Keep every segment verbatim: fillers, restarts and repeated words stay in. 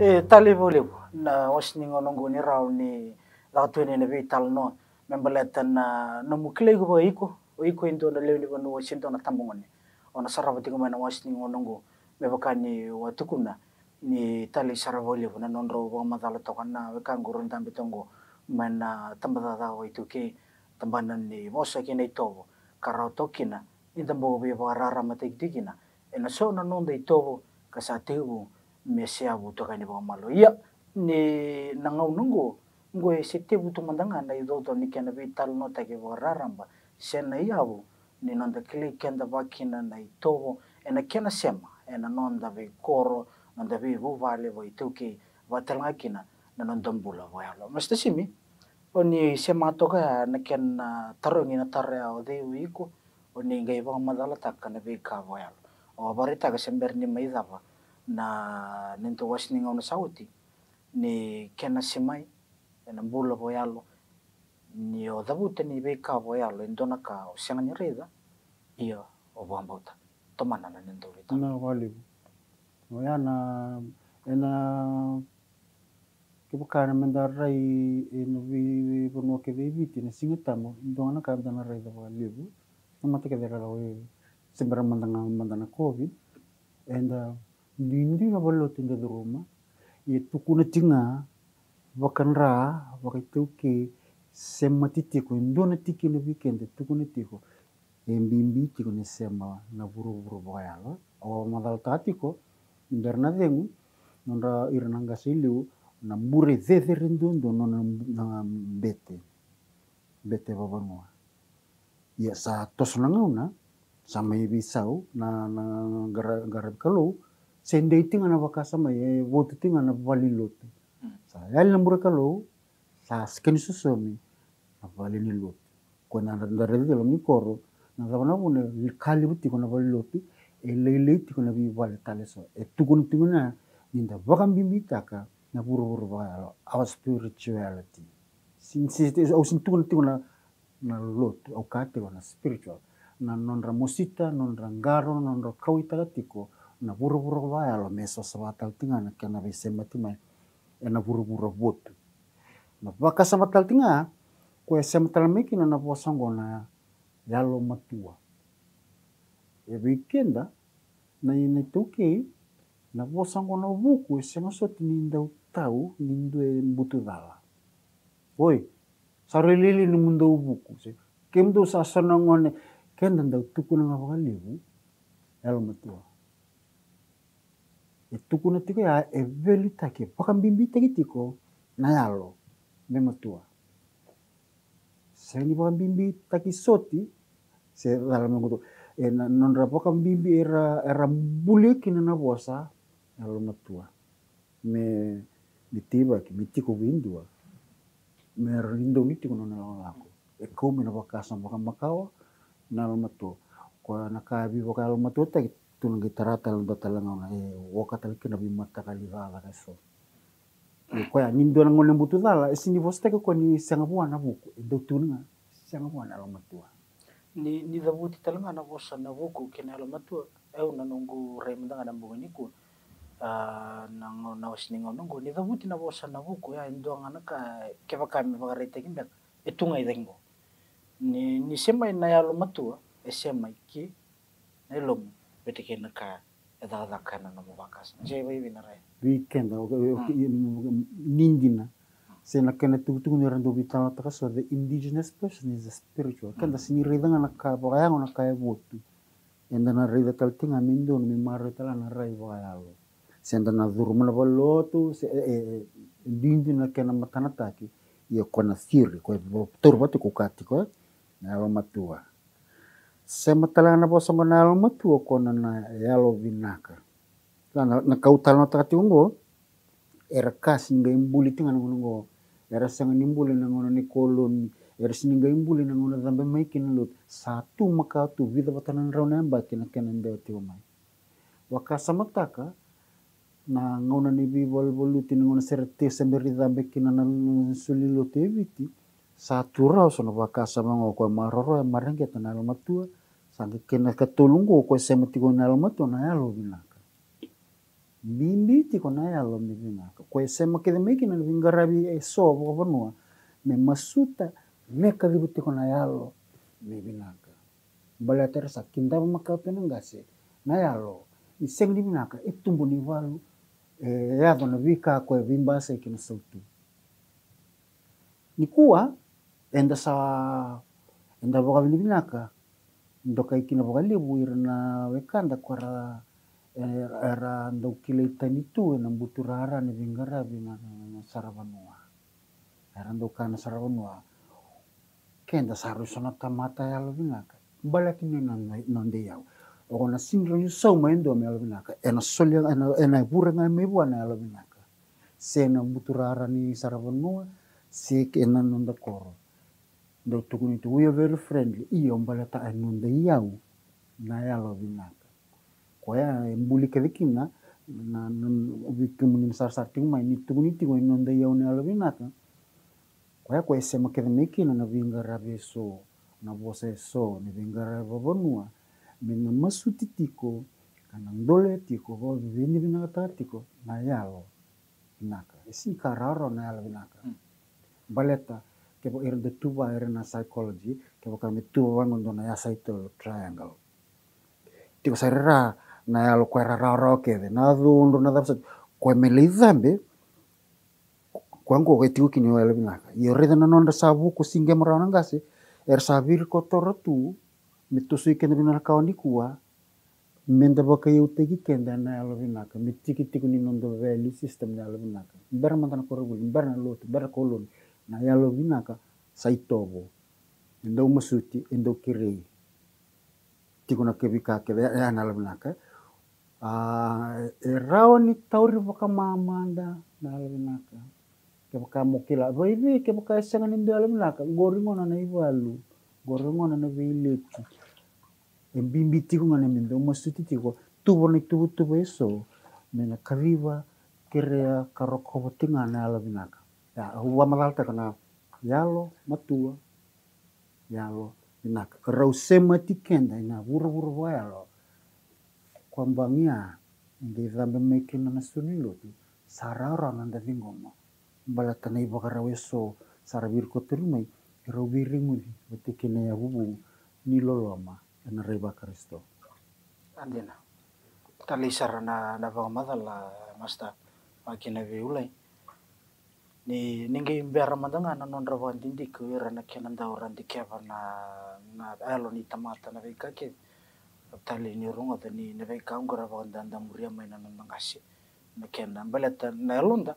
E talei vakalevu na wase ni gauna oqo ni rawa ni caka tu yani na veitalanoa me baleta na nomu kilai iko vaka iko, o iko e dua na lewe ni vanua se dua na tabagone. O na sarava tiko mai na wase ni gauna oqo me vaka ni o a tukuna ni talei sara vakalevu na nodrau vakamacala toka na wekaqu rau dabe toka oqo mai na tabacakacaka vakaiTaukei, tabana ni vosa kei na itovo, ka rawa toka kina ni da bau veivakararamataki tiko kina ena so na noda itovo ka sa tekivu me seavu toka yani vakamalua. Ia, ni na gauna oqo, oqo e se tevu tu mada ga na icaucau ni kena veitalanoataki vakararaba se na iyavu ni noda kilai keda vakakina na itovo ena kena sema ena noda veikoro, noda veivuvale vakaitaukei, vakatalega kina na noda bula vakayalo. Master Simi, o ni sema toka ya na kena tarogi na taro ya, o cei o iko, o ni qai vakamacalataka na veika vakayalo. O vakaraitaka se bera ni mai cava na neitou wase ni gauna sa oti, ni kena semai ena bula vakayalo, ni o cavuta ni veika vakayalo e dua na ka o sega ni raica, ia o vakabauta. Tomana na neitou veitaro. Na vakalevu. Oya na, ena, kevaka na meda rai ena veivanua kece e Viti na Siga Tabu, e dua ga na ka eda na raica vakalevu. Na mata kece era rawa e se bera mada ga mada na COVID, eda duidui na valenilotu eda curuma, ia tukuna tiko ga vakadra, vakaitaukei, semati tiko e dua na tikina vei keda, tukuna tiko e bibi tiko ni sema na vuravura vakayalo. Au vakamacalataka tiko ni bera na cegu, nodra ira na qase e liu, na bure cecere duadua nona na bete, bete vavanua. Ia sa toso na gauna, sa mai veisau na, na qara, qaravi Kalou, se dei tiko ga na vakasama, e votu tiko ga na valenilotu. Mm. Sa yali na bure Kalou, sa sega ni sosomi na valenilotu. Koya na da raica e loma ni koro, na cava na vuna e ka levu tiko na valenilotu, e lailai tiko na veivale tale eso. E tukuna tiko na, ni da vakabibitaka na vuravura vakayalo, our spirituality. Sin, sin, au sega ni tukuna tiko na, na lotu, au kaya tiko na spiritual. Na nodra mosita, nodra qaro, nodra kauwaitaka tiko na vuravura vakayalo, me savasava tale tiko ga na kena veisemati mai ena vuravura votu. Na vakasama tale tiko ga, koya e sema tale mai kina na vosa oqo na yalomatua. E vei keda na, na iTaukei, na vosa oqo na vuku e sega soti ni dau tau ni dua e butu cala. Oi, sa rui lailai nomudou vuku. Se kemudou sa so na gone, keda dau tukuna ga vakalevu yalomatua. E tukuna tiko ya, e valuetaki, e vakabibitaki tiko na yalo me matua. Sega ni vakabibitaki soti, se cala me gutu. E na, nodra vakabibi era, era bulia kina na vosa, yalomatua. Me, me teivaki, me tiko vei dua. Me ra dau ni tiko nona lakolako. E kau mai na vakasama vakamakawa na yalomatua. Koya na ka e veivakayalomatuataki, tu na qai tara tale na dua tale na gauna, e oka tale kina veimataqali cakacaka eso. E koya, ni dua na gone butu cala, e sega ni vosataki o koya ni sega vua na vuku, e dau tukuna ga, sega vua na yalomatua. Ni, ni cavuti tale ga na vosa na vuku kei na yalomatua, au na noqu rai mada ga na bogi nikua, a, na gauna, na wase ni gauna oqo, ni cavuti na vosa na vuku, ya e dua ga na ka, kevaka me vakaraitaki beka, e tu ga i cake qo. Ni, ni semai na yalomatua, e semai ki na yalomu, vata kei na ka e cakacaka ena nomu vakasama. Jai vaivi na rai. Vei keda, o, o, mm, ni dina. Se na kena tukutuku ni ra dau veitalanoataka so, the indigenous person is a spiritual. Keda, mm, sega ni raica ga na ka vakayago, na ka e votu. Eda na raica tale tiko ga me donu, me maroroi tale ga na rai vakayalo. Se da na curuma na valenilotu, se, e, e, e, duidui na kena matanataki, ia ko na theory, ko e taura vata ko kati ko, e, na yalomatua. Sema tale ga na vosa oqo na yalomatua, ko na, na yalovinaka. Sa na, na kau talanoataka tiko oqo, era kasi ni qai buli tiko ga na gauna oqo, era sega ni buli na gauna ni koloni, era sega ni qai buli na gauna cabe mai kina na lotu, sa tu makawa tu, vica vata na drau na yabaki na kena dewa tiko mai. Vakasamataka, na gauna ni veivaluvaluti, na gauna sere tiko se bera ni cabe kina na, na soli lotu e Viti, sa tu rawa so na vakasama oqo, ko e maroroya, e mareqeta na yalomatua, sa qai kena ikatolu oqo, ko e sema tiko na yalomatua, na yalovinaka. Bibi tiko na yalo me vinaka. Ko e sema kece mai kina na veiqaravi eso vakavanua me masuta me kaciva tiko na yalo me vinaka. Baleta era sa kidava makawa tu na qase na yalo ni sega ni vinaka, e tubu ni valu, e yaco na veika ko e veibasai kei na sautu. Nikua eda sa, eda vakavinavinaka, dokai kina vakalevu ira na wekada ko era, era, era dau kilai tani tu ena buturara ni veiqaravi na, na, na saravanua. Era dau kaya na saravanua, keda sa rui so na tamata yalo vinaka. Baleta ni na, na, na noda iyau. O na sega ni sauma e dua me yalo vinaka. Ena solia, ena, ena vure ga mai vua na yalo vinaka. Se na buturara ni saravanua, se kei na noda koro. Dau tukuni tu, we are very friendly. Io, baleta e noda iyau na yalo vinaka. Koya e buli kece kina na, na, na, vei kemuni na sarasara tiko mai, ni tukuni tiko e noda iyau na yalo vinaka. Koya ko e sema kece mai kina na veiqaravi eso, na vosa eso, na veiqaravi vavanua, me na masuti tiko, ka na dole tiko, vakavinavinakataka tiko na yalo vinaka. E sega ni ka rawarawa na yalo vinaka. Mm. Baleta, kevaka era da tuva, era na psychology, kevaka me tuva vaqo dua na yasa i tolu, triangle. Tiko sara i ra na yalo ko era rawarawa kece, na cudru, na cava sara, ko e me lai cabe, ko oqo e tiko kina o yalo vinaka. Io, raica na nodra sa vuku, siqema rawa na qase, era sa virikotora tu me tosoi keda vei na kawa nikua, me da vakaiyautaki keda ena yalo vinaka, me tiki tiko ni noda value system na yalo vinaka. Bera mada na koronivuli, bera na lotu, bera na koloni, na yalo vinaka sa itovo. E dau masuti, e dau kerei. Tiko na kevika kece, e, e, na yalo vinaka. A, e rawa ni tauri vakamamada na yalo vinaka. Kevaka mo kila, vei, vei, kevaka e sega ni dua yalo vinaka, qori gona na ivalu, qori gona na veileti. E bibi tiko ga na me dau masuti tiko, tuva na ituvatuva eso, me na kaciva, kerea, ka rokova tiko ga na yalo vinaka. Ia, au vakamacalataka na yalo matua, yalo vinaka. Rau semati keda ena vuravura vakayalo. Ko a bagi a, e qai cabe mai kina na sui ni lotu, sa rawarawa na da ciqoma. Baleta na ivakarau eso sa ra virikotori mai, e rau veireguci vata kei na yavuvu ni loloma ena rai vaKarisito. A dina. Talei sara na, na vakamacala, Master, vaka kina vei Ulai. Ni, ni qai bera mada ga na nodra vakadidike o ira na kena dau ra dikeva na, na yalo ni tamata na veika kece. Talei ni rogoca ni na veika oqo ra vakadadamuria mai na noda qase. Na kena baleta na yaloda.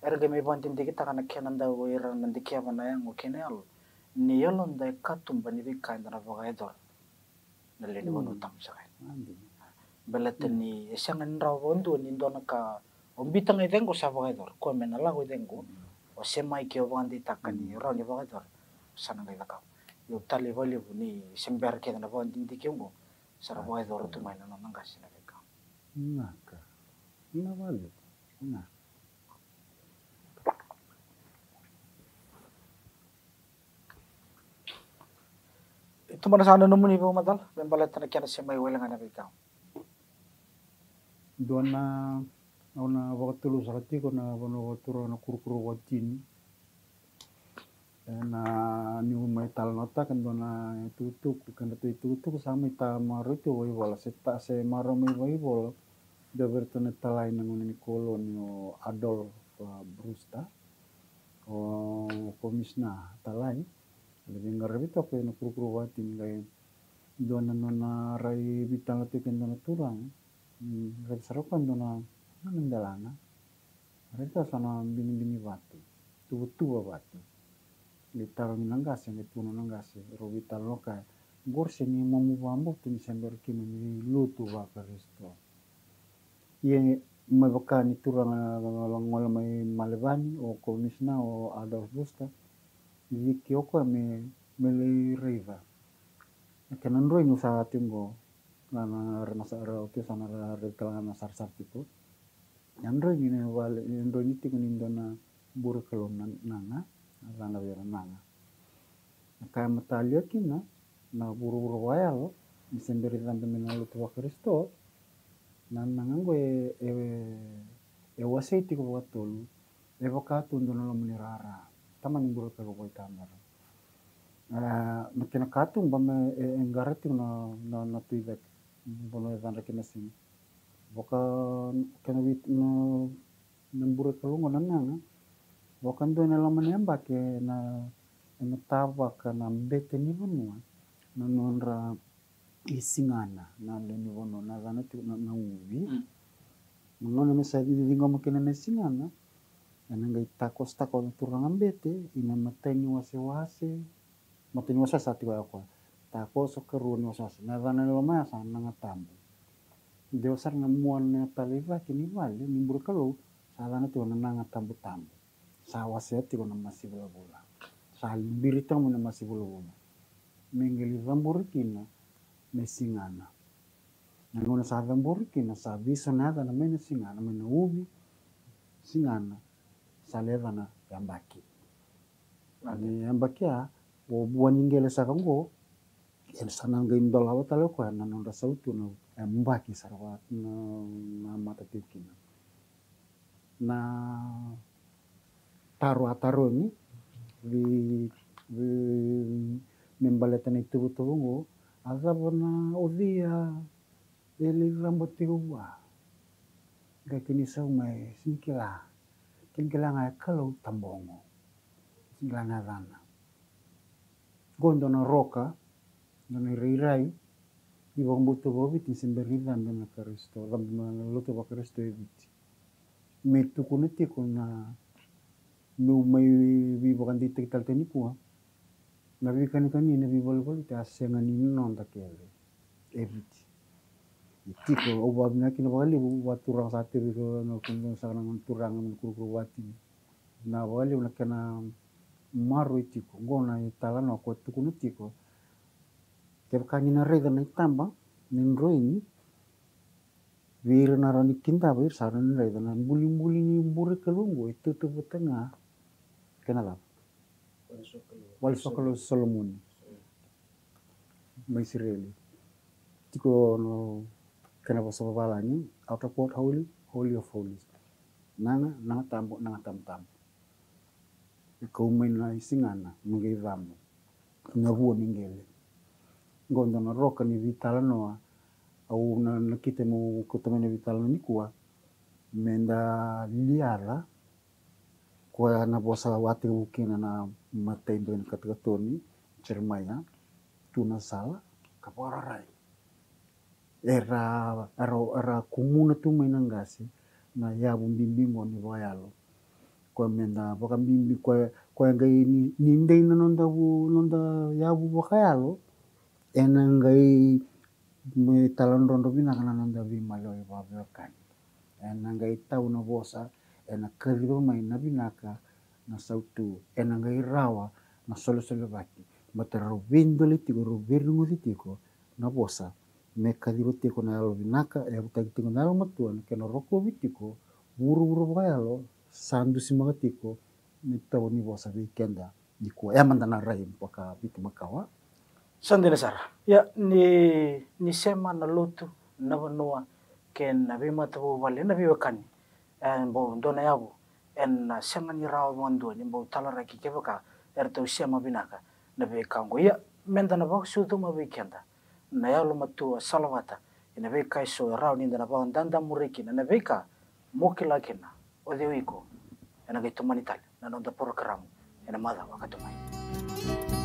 Era qai mai vakadidiketaka na kena dau o ira na dikeva na yago kei na yalo. Ni yaloda e katuba ni veika eda na vakayacora. Na lewe ni vanua tabu saka. Baleta ni e sega ni rawa vakadua ni dua na ka o bita ga i cegu sa vakayacora. Koya me na lako i cegu. O semai ke o vakadeitaka ni rawa ni vakayacora. Sa na qai cakava. Io, talei vakalevu ni se bera kece na vakadidike oqo. Sa ra vakayacora tu mai na nona qase na veika. Vinaka. Vinaka vakalevu. Vinaka. E tu mana saka na nomuni vakamacala me baleta na kena se mai wele ga na veika. Dua na, au na vakatulu saka tiko na vanua vakaturaga na kurukuru vakatini. Ena niu mai talanoataka dua na itukutuku, keda tu itukutuku sa mai ta marau tu vakaivola, se ta, se marau mai vakaivola. Dua vei iratou na italai na gauna ni koloni o Adolf, a, Brewster. O komisina talai. Ena veiqaravi toka ena kurukuru vakatini qai dua na nona rai veitalanoataki e dua na turaga. Mm, raica sara o koya dua na, na delana. Raica sa na binibini vatu, tuvatuva vatu. Qai tarogi na qase, qai tukuna na qase, rau veitalanoa kaya, qori se ni momu vakabauta ni se bera kina ni lotu vaKarisito. Ia me vaka ni turaga gole mai Melevani, o komisina o Adolf Brewster, ni viki o koya me, me lai raica. Na kena droini au sa tiko qo, na, na, ra na sa, ra, au tiko sa na ra, raica tale ga na sarasara tiko. Na droini na vale, na droini tiko ni dua na bure kalou na, naga, na yaca vei ira naga. Na ka e matalia kina na vuravura vakayalo, ni se bera ni cabe mai na lotu vaKarisito, Na, na gaga oqo e, e, e wasei tiko vakatolu, e vaka tu dua na loma ni rara. Tamani bure kalou vakaitamera. A, na kena katuba me, e, e qara tiko na, na, na Tui Cake. Vanua e cadra kina siga. Vaka kena vit-, na, na bure kalou oqo na gaga. Vaka dua na loma ni yabaki na, na tavaka na bete ni vanua. Na nodra isigana, na lewe ni vanua, na yacana tiko na, na uvi. Mm. Na gauna me sa cici-, ciqoma kina na isigana, ena qai takoso, takoso na turaga bete, ina matai ni wasewase, matai ni wasewase sa tiko ya koya. Takoso, karua ni wasewase. Na yacana e loma ya sa Naga Tabu. Dewa sara na mua na tala i cake ni vale, ni bure kalou, sa yacana tiko na Naga Tabutabu. Sa wasea tiko na masi vulavula. Sa libiri tiko mai na masi vulavula. Me qai li cabori kina na isigana. Na gauna sa cabori kina, sa veisau na yacana mai na isigana, mai na uvi, isigana, sa lai yacana yabaki. Ni yabaki ya, o vua ni qele saka oqo, ena sa na qai dolava tale o koya na nodra sautu na yabaki sara va na, na mata tiko kina. Na taro a tarogi vei, vei, me baleta na ituvatuva oqo, a cava na ocia e lai cabo tiko vua? Qai kena isau mai, sega ni kila. Kena kila ga e Kalou Tabogo. Sega ni kila ga e yacana. Qo dua na roka, dua na irairai ni vakabauta vakaviti ni se bera ni cabe na Karisito, cabe na lotu vaKarisito e Viti. Me tukuna tiko na meu mai veivakadeitaki tale tiko nikua, na veikanikani, na veivaluvaluti a sega ni noda kece e Viti. E tiko, au vakavinavinaka kina vakalevu, vakaturaga sa tiko vei iko na kena saka na turaga mai na kurukuru vatini. Na vakalevu na kena maroroi tiko, qo na italanoa ko tukuna tiko. Kevaka ni na raica na itaba, na droini, vei ira na rawa ni kidava, ira sa rawa ni raica na bulibuli ni bure kalou oqo, e tautauvata ga kei na cava? Vale sokalou. Vale sokalou Solomoni. Mai Isireli. Tiko na kena vosa vavalagi, outer court holy, holy of holies. Naga, Naga Tabu, Naga Tabutabu. E kau mai na isigana, me qai cabo. Na vua ni qele. Qo dua na roka ni veitalanoa, au na, nakita meu kauta mai na veitalanoa nikua, meda liaca, koya na vosa vakatekivu kina na imatai ni katakata ni Jeremaia, tu na sala ka vakararai. Era, era, era kumuna tu mai na qase na yavu bibi qo ni vakayalo. Koya meda vakabibi, koya, koya qai ni, ni dei na noda vu, noda yavu vakayalo, ena qai me taladrodro vinaka na noda veimaliwai vakaveiwekani. Ena qai tau na vosa, ena kaciva mai na vinaka na sautu, ena qai rawa na solesolevaki. Baleta rau veidolei tiko, rau veireguci tiko na vosa, me kaciva tiko na yalo vinaka, e yavutaki tiko na yalomatua, na kena rokovi tiko vuravura vakayalo sa dusimaka tiko na itavi ni vosa vei keda nikua. E mada na rai vakaviti makawa. Sa dina sara. Ia, ni, ni sema na lotu, na vanua, kei na veimatavuvale, na veiwekani. E bau dua na yavu ena sega ni rawa vakadua ni bau talaraki kevaka eratou sema vinaka na veika oqo. Ia, meda na vakasucuma vei keda na yalomatua salavata ena veika eso e rawa nida na vakadadamurai kina, na veika mo kila kina o cei o iko. Ena qai tomani tale na noda porokaramu ena macawa ka tu mai.